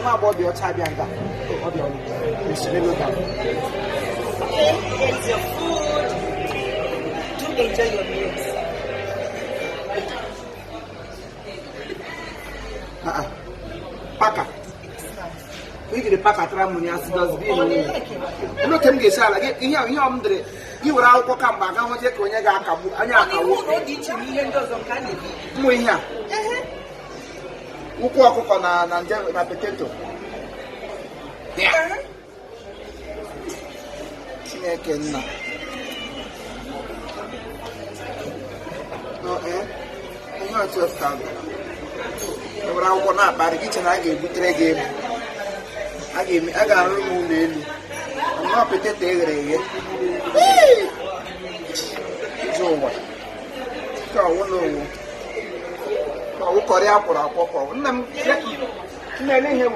Nwa agbọghọ ọcha abịa nga ọ bịa ọrụ esirelo ga. Okay, here's your food. Do enjoy your meals. Paka ị jiri paka tara m ya si dustbin. Ndị oke m ga-esi ala gị ihe ihe ọ m dere gị were akwụkwọ kamgbe aga hụ je ka onye ga-akagbu anya akagbu. Mmụ ihe a, ụkwụ ọkụkọ na nje na potato. Chineke nna. Ihe otu e were akwụkwọ na-akparị gị, che na a ga-ebutere gị ego, a ga-arụrụ m ụlọ elu nnọọ. Potato e ghere eghe ije ụwa ka ọwụ na owu ka ọwụ kọrị akwọrọ akwọ ka ọwụ nna m nna ele ihe.